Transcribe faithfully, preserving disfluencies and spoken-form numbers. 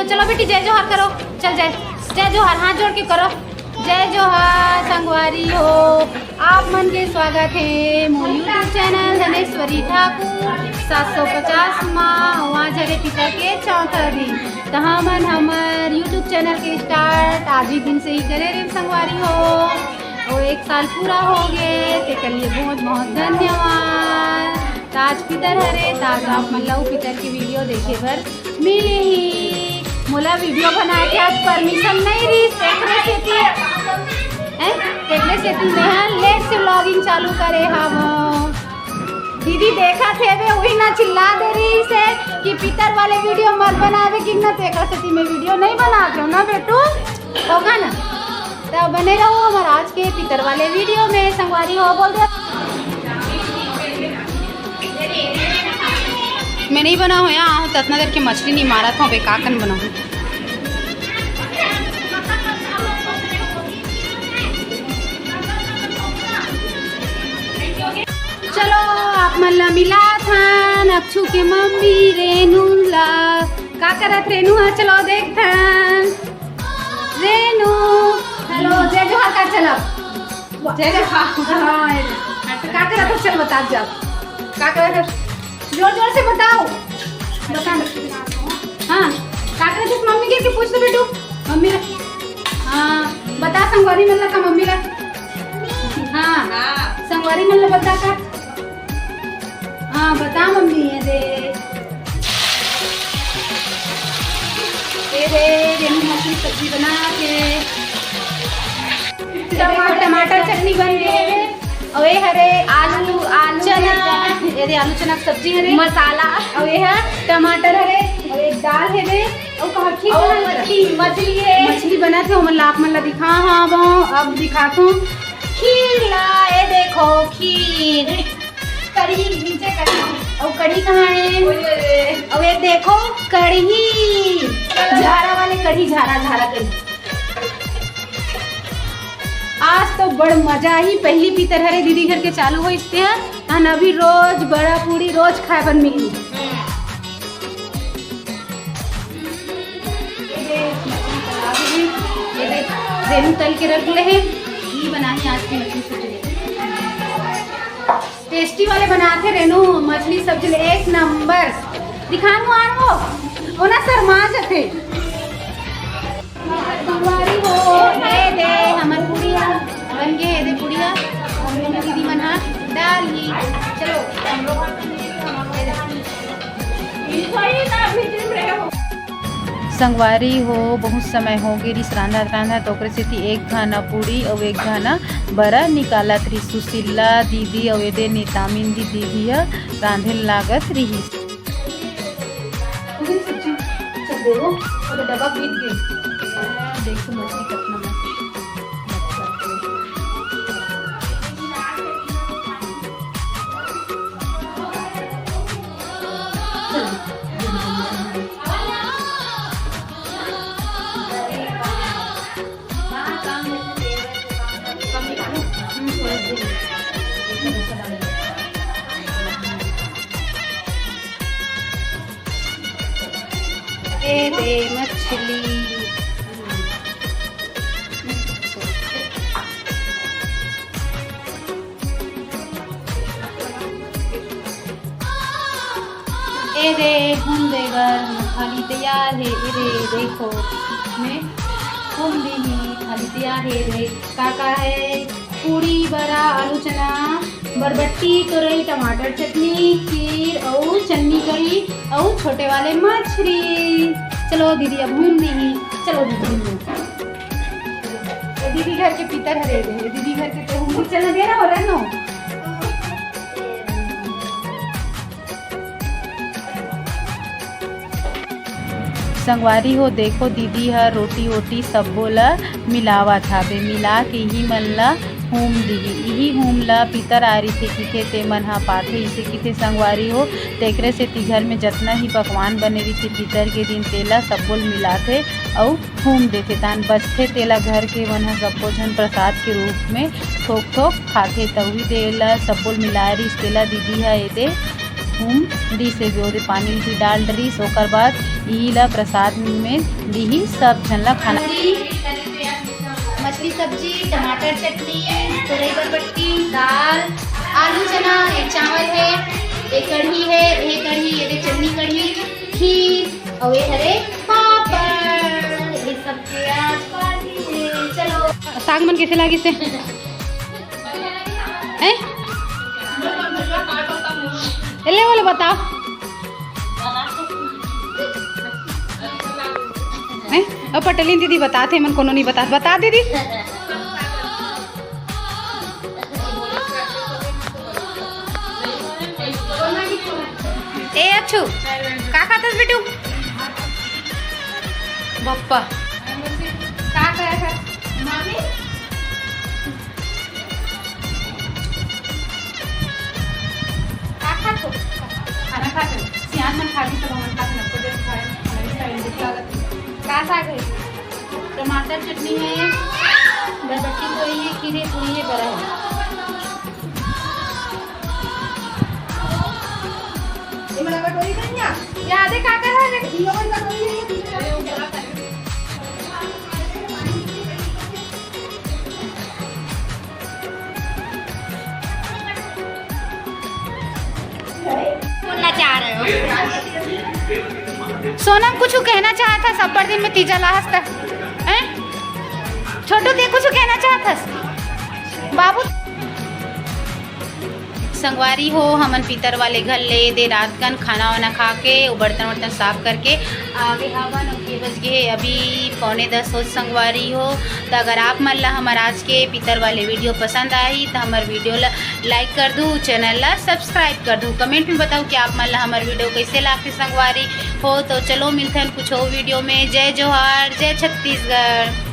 चलो बेटी, जय जोहार करो। चल, जय, जय जोहार, हाथ जोड़ के करो। जय जोहार संगवारी हो, आप मन के स्वागत हे मोर YouTube चैनल धनेश्वरी ठाकुर सात सौ पचास मा। आज हरे पितर के चौथा दिन, त हमन हमर YouTube चैनल के स्टार्ट आज ही दिन से ही करे रेन संगवारी हो। वो एक साल पूरा हो गए, तेकर लिए बहुत बहुत धन्यवाद। त आज पितर हरे, त आज आप मन ला वो पितर के वीडियो देखे बर मिली ही। मोला वीडियो बनाए के आज परमिशन नहीं रहिस, तेकरे सेती, हैं? तेकरे सेती मैं लेट से व्लॉगिंग चालू करे हवं। दीदी देखत हेबे, वही ना चिल्ला दे रहिस हे कि पितर वाले वीडियो मत बनावे कि ना, तेकर सेती मैं वीडियो नहीं बनात हूँ ना बेटू, होगा ना? त बने रहो हमर आज के पितर वाले वीडियो में। संगवारी हो, बोल दे। मैं नहीं बना होया, आहूँ त अतना देर के मछली नहीं मारत हूँ, बे का कन बनाहूँ। चलो, आप मन ला मिलात हन अक्षु के मम्मी रेनू ला। का करत रेनू ह? चलो देखथन। रेनू, हेलो, जय जोहार का चला? जय जोहार। हाँ, ये ले। हाँ, तो का करत हो? चल बता जाओ। का करत हो? जोर जोर से बताओ। बता। हाँ, का करत हो? मम्मी के, के पूछ दो बेटू। मम्मी ला। हाँ, बता संगवारी मन ला का मम्मी ला। हाँ, हाँ। संगवारी मन ला बता का। हाँ, बता मम्मी, ये दे। ये दे, रेनू मछली सब्जी बना के। टमाटर, टमाटर चटनी बन गए हे। अउ ये हरे आलू, आलू चना, ये दे आलू चना के सब्जी हरे। मसाला। अउ ये ह टमाटर हरे, अउ एक दाल हे दे। अउ कहाँ खीर अउ बनात हे? मछली, मछली हे। मछली बनात हे, ओमन ला आप मन ला दिखा, हाँ, वो अब दिखात हूँ। खीर ला, ये देखो खीर। कढ़ी, नीचे कढ़ी। अउ कढ़ी कहाँ हे? ओए, ओए, ओए। अउ ये देखो कढ़ी, झारा वाले कढ़ी, झारा, झारा कढ़ी। आज तो बड़ मजा ही, पहली पितर हरे दीदी घर के चालू होइस तेहा, अन अभी रोज बड़ा पूड़ी रोज खाए बर मिली। ये दे, रेनू तल के रख ले हे, ये बनाही आज की मछली सब्जी। टेस्टी वाले बनाथे रेनू मछली सब्जी ले, एक नंबर। दिखान वो आन वो, वो ना शर्मा जथे। संगवारी हो, ये दे हमर पूड़िया बन गे, ये दे पूड़िया, दीदी मन हा डाल ही। चलो, हम लोग संगवारी हो, बहुत समय हो गे रिहिस रांधत रांधत, ओकरे सेती एक घाना पूड़ी अउ एक घाना बरा निकालत रिहिस। सुशीला दीदी अउ एदे नीतामिन दी दीदी ह रांधे लागत रिहिस। पूरी सब्जी सब देवो, ओकर डब्बा बीत गे। देखो मछली कितना मस्त। ए दे मछली। ए दे भून दे बर हमर थाली तैयार हे। ए दे देखो, मैं भून दी ही, थाली तैयार हे। ए दे का का हे? पूड़ी, बरा, आलू चना, बरबट्टी, तोरई, टमाटर चटनी, खीर अउ चन्नी कढ़ी अउ छोटे वाले मछली। चलो दीदी अब भून दी ही। चलो दीदी भून लो। ये दीदी घर के पितर हरे दे, ये दीदी घर के ते हूँ चल दे रहा हो रहनो। संगवारी हो, देखो दीदी ह रोटी वोटी सब्बो ल मिलावत हावे। मिला के इही मन ल हूम दिही। इही हूम ल पितर आय रहिथे किथे, ते मन ह पाथे इसे किथे संगवारी हो। तेकरे सेती घर में जतना ही पकवान बने रहिथे पितर के दिन, तेला सब्बो ल मिलाथे अउ हूम देथे। तान बचथे तेला घर के मन ह सब्बो झन प्रसाद के रूप में थोक थोक खाथे। तउही तेला सब्बो ल मिलाय रहिस, तेला दीदी ह एदे हूँ, दी से भी ओदे पानी भी डाल डरिस, ओकर बाद इही ला प्रसाद में दीही सब झन ला खाना। मछली सब्जी, टमाटर चटनी, तोरई बरबट्टी, दाल, आलू चना, एक चावल है, एक कढ़ी है, ये कढ़ी, ये दे चटनी कढ़ी, खीर, और ये हरे पापड़, ये सब के आज पार्टी है। चलो। साग मन कैसे लागिस हे? हैं? ए, ले बोले बताओ। हैं? अब पटेलिन दीदी बताथे, मन कोनो नहीं बतात। बता दीदी। ए अच्छू, का खाथस बेटू? बप्पा। का खाथस? मामी? का खाथो? खाना खाथो। सियान मन खाही तब हमन खाथन, अपन जब खाए, खाना भी खाए, भूख लागत। का साग है? टमाटर चटनी है, बरबट्टी कोई है, खीरे पूरी है, बरा है। ये मला कटोरी में नहीं आ। याद है काका है, लेकिन तीनों में कटोरी है, तीनों में। बोलना चाह रहे हो? सोनम कुछ कहना चाहत हस, अब्बड़ दिन में तीजा ला हस त, हैं? छोटू, ते कुछ कहना चाहत हस? बाबू। संगवारी हो, हमन पितर वाले घर ले दे रात कन खाना वाना खा के, वो बर्तन वर्तन साफ करके आगे हवन। ओके, बज गए अभी पौने दस हो संगवारी हो। तो अगर आप मन ला हमर आज के पितर वाले वीडियो पसंद आही, तो हमर वीडियो ला लाइक कर दू, चैनल ला सब्सक्राइब कर दू, कमेंट में बताओ कि आप मन ला हमर वीडियो कैसे लागथे संगवारी हो। तो चलो मिलथन कुछ और वीडियो में। जय जोहार, जय छत्तीसगढ़।